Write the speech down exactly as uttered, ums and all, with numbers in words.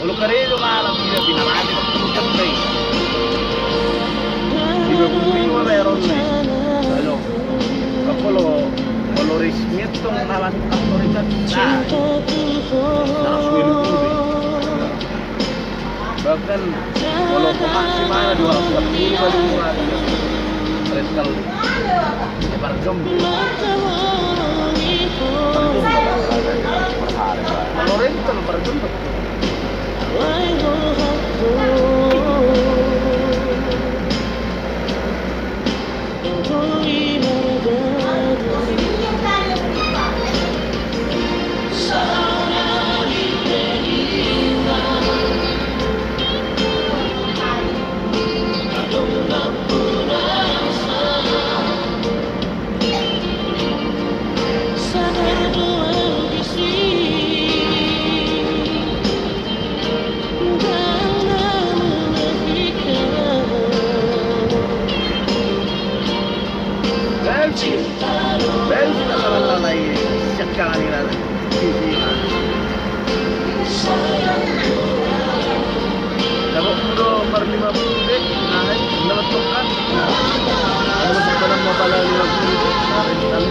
Olo karejo malam ida pinamati bakku jam dai. Iba bumi ma berong nai. Ayo. Kapolo, molo resmi tong nama aktor ikan. Nah. Seratus ribu. Bahkan molo komaksi mana dua ratus lima puluh ribu. Rental. Parjom. Parjom. Kalau rental parjom. Belgi, Belgi na lalalai siakkangan ira. Dapot mudo par lima puluh dek, nah, nama tokan. Nama tokan ma pala lima puluh dek, nah, rental.